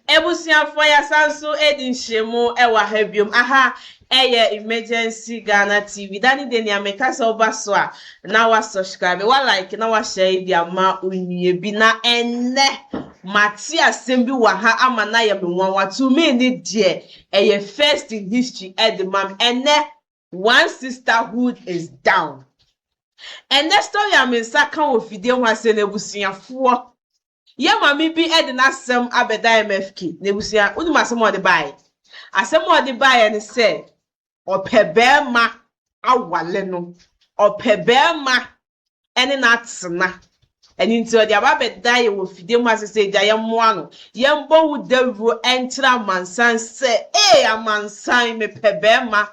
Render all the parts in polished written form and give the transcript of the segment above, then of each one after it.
Abusuafoɔ, yɛasan nso adi nhyiamu wɔ ha biom. Aha ɛyɛ Emergency Ghana TV. Da ne de nea meka sɛ woba so a na wa subscribe, wa like na wa share de ama onua bi. Na ɛnnɛ mate asɛm bi wɔ ha ama na yɛ me nwanwa. To me ne deɛ, ɛyɛ first in history ɛde ma me. Ɛnnɛ one sisterhood is down. Ɛnnɛ story a me nsa ka wɔ fidie ho ase no, abusuafoɔ, yɛ maame bi de n'asɛm abɛda MFK. Na ebusua, wonim asɛm a ɔde baeɛ? Asɛm a ɔde baeɛ ne sɛ ɔpɛ bɛrima awale no, ɔpɛ bɛrima ne n'atena. Ɛno nti ɔde aba abɛda yɛ wɔ fidie mu ase sɛ agya, yɛmmoa no, yɛmbɔ wo dawuro nkyerɛ amansan sɛ ee, amansan, mepɛ bɛrima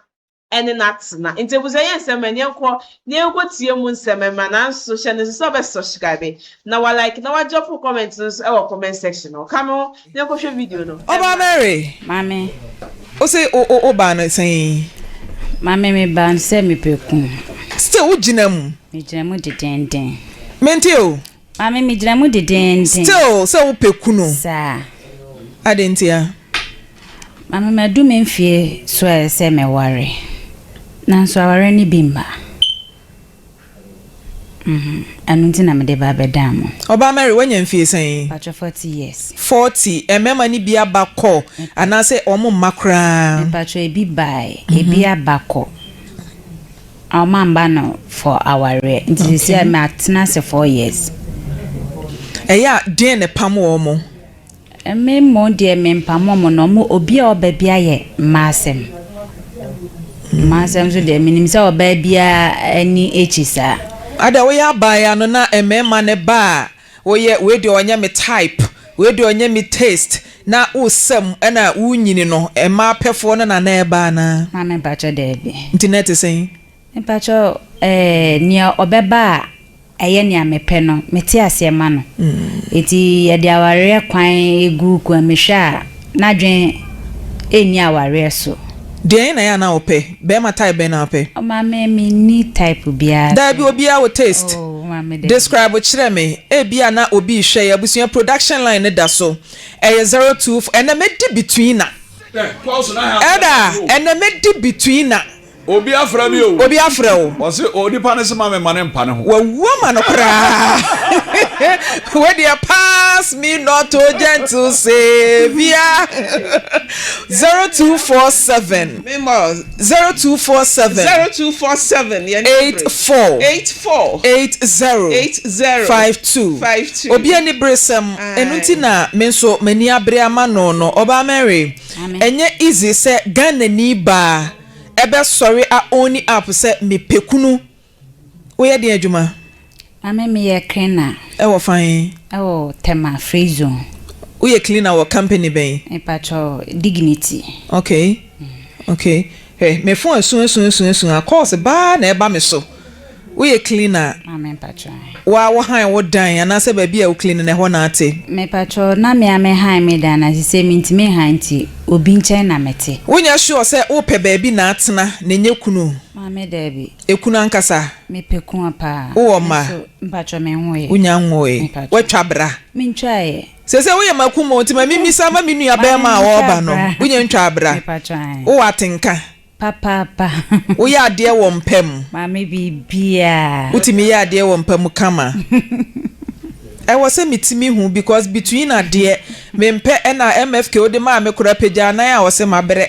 ɛne n'atena. Nti ebusua, yɛ nsɛm ɛne yɛnkɔ na yɛnkɔ tie mu nsɛm ɛma. Nanso hyɛ no nso sɛ ɔbɛ subscribe na wa like na wa drop comment no nso ɛwɔ comment section no. Ɔka me ho na yɛnkɔhwɛ video no. Ɔbaa Mary. Maame. O se o baa no sɛn? Maame, me ba no sɛ mepɛ kun. Still wo gyina mu? Megyina mu dedenden. Mente o. Maame, megyina mu dedenden. Still sɛ wopɛ kunu? Saa. Ade ntia? Maame, madu me mfie so a ɛsɛ sɛ meware. Nanso aware no bi mma. Ɛno nti na mede ba abɛdan mo. Ɔbaa Mary, woanya mfie sɛn? Patro, 40 years. 40, mmarima no bi aba kɔ anaasɛ wɔn mma koraa? Mepatro, ebi bae, ebi aba kɔ. Ɔmo amba no for awareɛ. Nti sisi a matena ase 4 years. Ɛyɛ a deɛn ne pam wɔ mo? Me mo deɛ, mempam ɔmo na ɔmo obi a ɔba bi ayɛ mmaa asɛm. Mmaa asɛm nso deɛ, menim sɛ ɔbaa biara ani akyi saa. Ada woyɛ abaayewa no na mmarima ne ba a woyɛ wei deɛ ɔnyɛ me type, wei deɛ ɔnyɛ me taste, na wosɛm ɛna wonyini no, mmaa pɛfoɔ no na na ɛba anaa? Maame, mpakyɛ, daabi. Nti na ɛte sɛn? Mpakyɛ, nea ɔbɛba a ɛyɛ nea mepɛ no, mete aseɛ ma no. Eti yɛde awareɛ kwan gu kwan mehwɛ a n'adwen ɛnni awareɛ so. Deɛn na ɛyɛ a na wopɛ? Bɛrima type bɛn na wopɛ? Maame, menni type biara. Daabi, obiara wɔ taste. Oh, maame, daabi. Describe kyerɛ me. Ebia na obi rehwɛ yɛ. Abusua, production line ne da so, ɛyɛ 02, ɛnɛ mɛdi between na ɛda ɛnɛ mɛdi between na. Obi afrɛ mi o. Obi afrɛ wo? Ɔse onipa ne se ma me ma ne mpa ne ho. Wawu ama no koraa. Wedeɛ, pass me not, o gentle saviour. 0247 0247 0247. 84 84 80 80 52. 52. Obi ani bere sɛm, ɛno nti na me nso m'ani abere ama no. Ɔbaa Mary, ɛnyɛ easy sɛ Ghanani baa ɛbɛsɔre a own up sɛ mepɛ kunu. Woyɛ den adwuma? Maame, meyɛ cleaner. Ɛwɔ fan? Ɛwɔ Tema Free Zone. Woyɛ cleaner wɔ company bɛn? Mpakyɛ, Dignity. Okay, hwɛ, me phone esu esu esu esu a calls baa na ɛba me so. Woyɛ cleaner? Maame, mpakyɛ. Wa wo han wo dan anaasɛ baabi a wo clean na ɛhɔ na ate? Mepakyɛ, na me a me han me dan na sɛ mentumi han nti obi nkyɛn na mete. Wonyɛ sure sɛ wopɛ baabi na atena na ɛnyɛ kunu? Maame, daabi. Ekunu ankasa? Mepɛ kun paa. Wowɔ mma? Nso mpakyɛ, me ho yɛ. Wonya nwoe? Mpakyɛ. Woatwa bra? Mentwaeɛ. Sɛ woyɛ makum o, nti ma memisa ma me nua bɛrima a ɔreba no, wonya ntwa bra? Mepakyɛ. Wowɔ atenka? Papaapa. Woyɛ adeɛ wɔ mpa mu? Maame, biribiaa. Wotumi yɛ adeɛ wɔ mpa mu kama? Ɛwɔ sɛ metumi hu because between adeɛ mempɛ ɛna MFK wode maa me kora pagya anan a ɔsɛ mabrɛ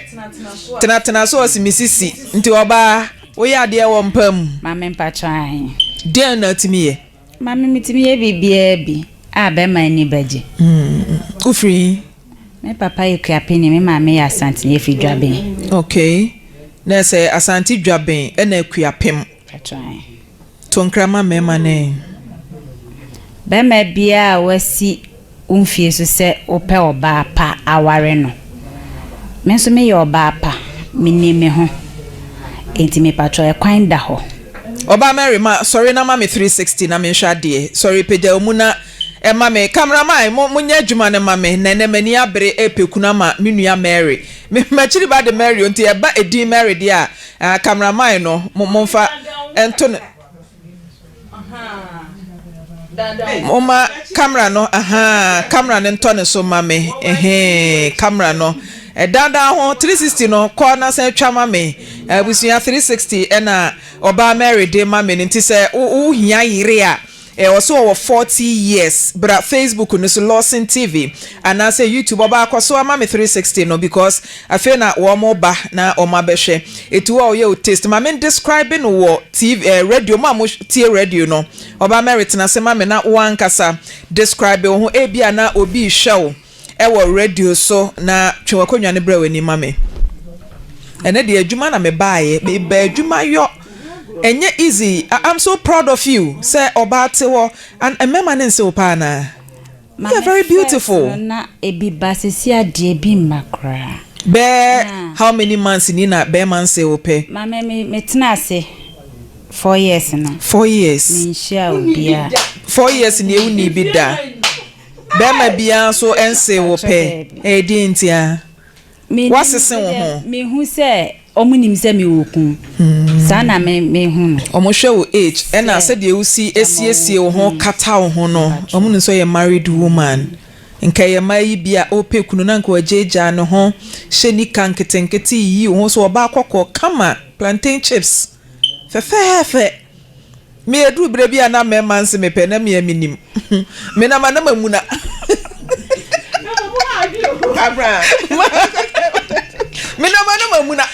tenatena so, ɔse me sisi. Nti ɔbaa, woyɛ adeɛ wɔ mpa mu? Maame, mpakyɛ. Deɛn na atumi yɛ? Maame, metumi yɛ biribiaa bi a bɛrima ani bɛgye. Wofiri? Me papa yɛ Kuapeni, me maame yɛ Asantene, yɛfiri Dwaben. Okay, na sɛ Asante Dwaben ɛna Akuapem. Mpakyɛ. To nkrama mmarima ne. Bɛrima biara a wasi wo mfie so sɛ wopɛ ɔbaa pa aware no, me nso meyɛ ɔbaa pa, menim me ho, enti mepatwɔ, ɛkwan da hɔ. Ɔbaa Mary, ma sɔre na ma me 360 na menhwɛ adeɛ. Sɔre, pagya wo mu na ɛma me. Cameraman, mo monyɛ adwuma no ma me. Na ɛnɛ m'ani abere ɛpɛ kunu ama me nua Mary. Me m'akyiri ba de Mary o, nti ɛba edin Mary deɛ a, ah, cameraman no mo momfa ɛnto no. Moma Camera no ahaa camera no ntɔ ne so ma me ehee camera no ɛdandan ho 360 no kɔ na san twa ma me abusua 360 ɛna ɔbaa Mary de ma me no nti sɛ wo hia yere a ɛwɔ so ɔwɔ 40 years bra Facebook no so Lawson TV anaasɛ YouTube ɔbaa kɔ so ama me 360 no because afei na wɔn ba na wɔn abɛhwɛ etu a ɔyɛ o taste ma me describe no wɔ TV radio mo a mo tie radio no. Ɔbaa Mary tena ase ma me na wo ankasa describe wo ho ebia na obi rehwɛ wo wɔ radio so na twe w'akonnwa no brɛ w'anim ma me. Ɛnɛ deɛ adwuma na me baeɛ, meba adwuma yɔ. Ɛnyɛ easy, I'm so proud of you sɛ ɔbaa te hɔ and mmarima no nse wo paa anaa? You are Maame very first beautiful. no na ebi ba sisi adeɛ ebi mma koraa. Bɛɛ Na. how many months ni na bɛɛma nsee wo pɛ? Maame me me tena ase 4 years no. 4 years. Me nhyia obiara. 4 years ni ewu ni bi da. Bɛɛma biara nso nsee wo pɛ. Ɛyɛ deɛ ntia? Menim Woasese wo medeɛ ho. mehu sɛ ɔmo nim sɛ mewɔ kun. Saa na me mehu no. Ɔmo hwɛ wo age ɛna Sɛ sɛdeɛ wosi gyama ɔwɔ esiesie wo ho kun. kata wo ho no Mpakyɛw. ɔmo nim sɛ ɔyɛ married woman. Nka ɛyɛ mmaa yi bi a ɔpɛ kunu na nka wagyaagyaa ne ho hyɛ nika nketenkete yiyi wo ho so ɔbaa kɔkɔɔ kama plantain chips fɛfɛɛfɛ. Me eduru berɛ bi a na mmarima nse mepɛ na me a menim me nam a na mamuna. Me nam a na mamuna.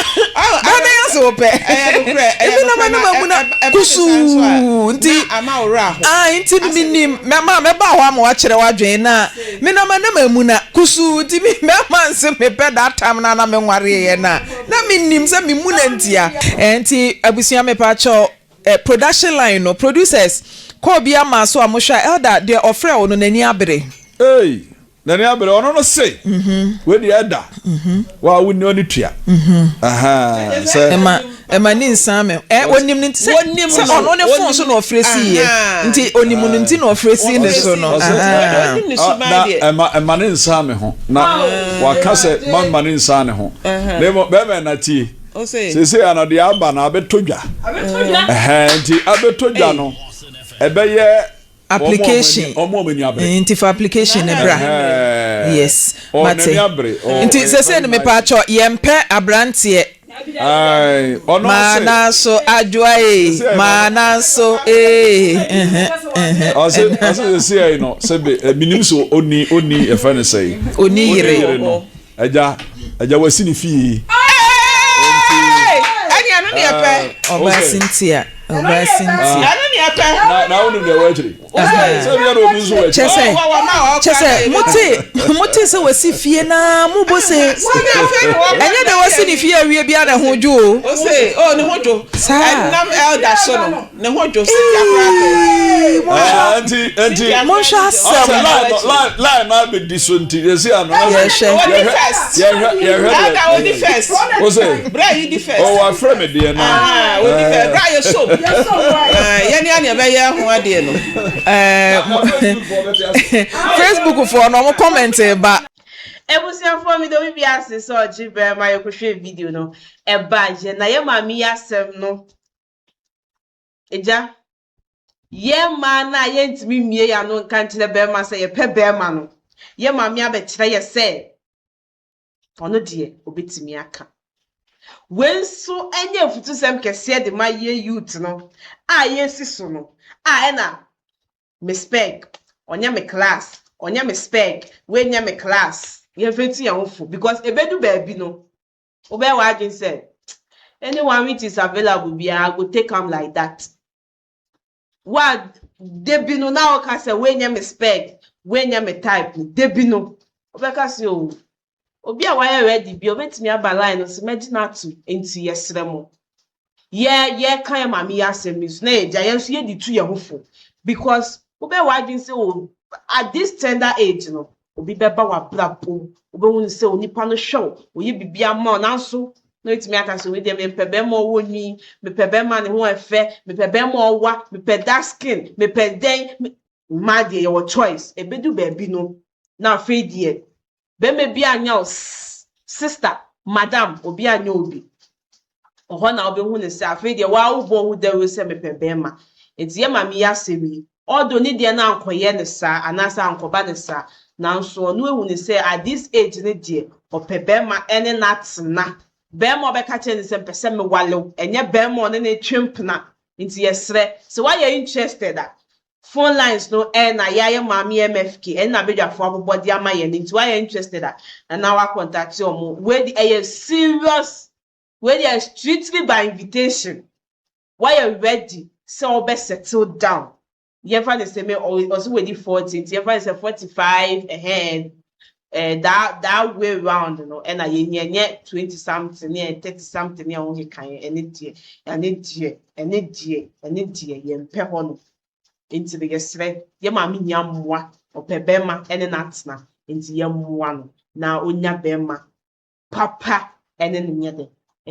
Bɛɛ bɛyɛ sɛ wopɛ. Ebi nam a na mamuna kusuu nti ah nti no menim mɛma mɛba hɔ ama wakyerɛ w'adwene na me nam a na mamuna kusuu nti me mɛma nse mepɛ that time na na menwareeɛ na na menim sɛ memuna ntia. Nti abusua mepaakyɛw production line no producers kɔ obi ama so a mohwɛ a elder deɛ ɔfrɛ wo no n'ani abere. Ei n'ani abere ɔno no se wei deɛ ɛda wa wo ni ɔne tua ahaa sɛ. Ɛma ɛma ni nsan me ɛ onim ne nti sɛ sɛ ɔno ne phone so na ɔfrɛ si yɛ nti onim no nti na ɔfrɛ si ne so no ahaa. Na ɛma ɛma ne nsan me ho na waka sɛ ma ma ne nsan ne ho na mmom bɛrima na tie. Seesei ano deɛ aba no abɛtɔ dwa. Ɛhɛn nti abɛtɔ dwa no ɛbɛyɛ application wɔn a wɔn ani abere. Nti fa application no bra. Yes mate. Nti seesei no mepaakyɛw yɛmpɛ abranteɛ. Maa nanso adwoa ee maa nanso ee. Ɔse ɔse seesei no sɛbe minim so oni oni yɛfrɛ no sɛn. Oni yere. no. Agya, agya wasi ne fie. Ɛne ɛno ne ɛpɛ. Ɔbaa Cynthia, ɔbaa Cynthia. Ɛno ne ɛpɛ. Na na wonim deɛ ɛwɔ akyiri. Sɛ bia na obi nso wɔ akyiri. Kyɛ sɛ, kyɛ sɛ mote mote sɛ wasi fie na mobɔ se. Ɛnyɛ deɛ wasi ne fie awie bia na ɛho dwo o. Ose, oh ne ho dwo. Saa. Ɛnam elder so no. Ne ho dwo Cynthia koraa pɛ. Ah, nti nti. Monhwɛ asɛm. Line line line na abɛdi so nti yɛsi ano. Yɛhwɛ. Odi first. Yɛhwɛ yɛhwɛ deɛ. Elder odi first. Ose. Bra yi di first. Ɔwɔ afrɛ mi deɛ na. Ah, odi first. Bra yɛ soap. Yɛn ni ani ɛbɛyɛ ho adeɛ no. Facebook foɔ no ɔmo comment ba. Abusuafoɔ meda obi biara ase sɛ ɔgye berɛ ma yɛkɔhwɛɛ video no ɛba yɛ na yɛ maame yi asɛm no Agya, yɛn mmaa no a yɛntumi mmue yɛn ano nka nkyerɛ barima sɛ yɛpɛ barima no, yɛn maame abɛkyerɛ yɛ sɛ ɔno deɛ ɔbɛtumi aka. Wei nso nyɛ afutusɛm kɛseɛ de ma yɛn youth no a yɛresi so no a ɛna me spec, ɔnyɛ me class, ɔnyɛ me spec, wei nyɛ me class. Yɛmfa ntu yɛn ho fo because ɛbɛdu baabi no, Wobɛyɛ w'adwene sɛ anyone which is available biara I go take am like that. Wo a da bi no na woka sɛ wei nyɛ me spec, wei nyɛ me type no, da bi no wobɛka sɛ oh obi a wayɛ ready bi obetumi aba line no so mɛgye no ato nti yɛsrɛ mo. Yɛ yɛka yɛ maame yi asɛm yi so na yɛgya yɛn nso yɛde tu yɛn ho fo because wobɛyɛ w'adwene sɛ oh at this tender age no Obi bɛba w'abrabɔ mu, wobɛhu no sɛ onipa no hwɛ wo, ɔyɛ biribiara ma wo, nanso na watumi aka sɛ, wei deɛ mempɛ bɛrima a ɔwɔ nwi, mepɛ bɛrima a ne ho yɛ fɛ, mepɛ bɛrima a ɔwa, mepɛ dark skin, mepɛ dɛn. Mmaa deɛ yɛwɔ choice. Ɛbɛdu baabi no, na afei deɛ bɛrima bi anyɛ wo sister, madam, obi anyɛ obi. Ɔhɔ na wobɛhu no sɛ afei deɛ waa wobɔ wo ho dawuro sɛ mepɛ bɛrima. Nti yɛ maame yi asɛm yi, Although ne deɛ no ankɔyɛ no saa anaasɛ ankɔba no saa, nanso ɔno ahu no sɛ at this age no deɛ, ɔpɛ bɛrima ne no atena. Bɛrima a ɔbɛka kyerɛ no sɛ mepɛ sɛ mewale wo, ɛnyɛ bɛrima a ɔne no retwe mpena. Nti yɛsrɛ, sɛ woayɛ interested a, phone lines no na yɛayɛ Maame MFK ɛne n'abadwafoɔ abobɔ de ama yɛn no, nti woayɛ interested a, na woakɔntate wɔn. Wei de ɛyɛ serious, wei deɛ strictly by invitation. Woayɛ ready sɛ wobɛ settle down. Yɛmfa no sɛ me ɔse wadi 40 nti yɛmfa no sɛ 45 ɛhɛn eh, that that way round no ɛna yɛhia nyɛ 20 something ne 30 something ne a wɔn keka yɛn ɛne deɛ ɛne deɛ ɛne deɛ ɛne deɛ yɛmpɛ hɔ no. Nti no yɛsrɛ yɛ maame hia mmoa ɔpɛ bɛrima ɛne no atena nti yɛmmoa no na onya bɛrima papa ɛne no nyɛ dɛ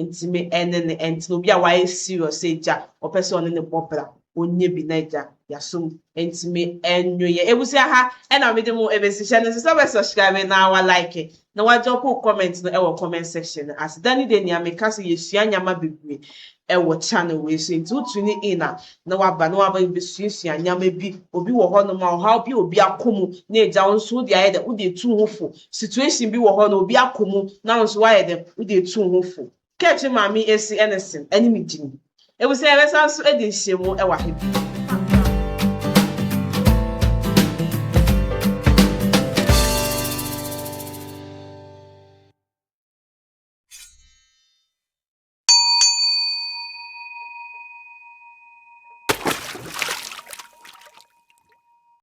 ntumi ɛne no ɛntena obi a wayɛ serious sɛ agya ɔpɛ sɛ ɔne no bɔ bra ɔnyɛ bi na agya yasom ntumi ɛnwo yɛ ebusua ha ɛna mede mo ebesi hyɛ no nso sɛ bɛ subscribe na wa like na wa drop comment no ɛwɔ comment section no ase da ne de nea meka sɛ yɛsua nyama bebree ɛwɔ channel wei so nti wo tune in a na waba na waba bɛsuasua nneɛma bi obi wɔ hɔnom a ɔhaw bi obi akɔ mu na agya wo nso wode ayɛ dɛ wode etu ho fo situation bi wɔ hɔ no obi akɔ mu na wo nso woayɛ dɛ wode etu ho fo kɛkye maame esi ɛne sen ɛne me gyimi ebusua yɛbɛsan so adi nhyiamu ɛwɔ ha bi.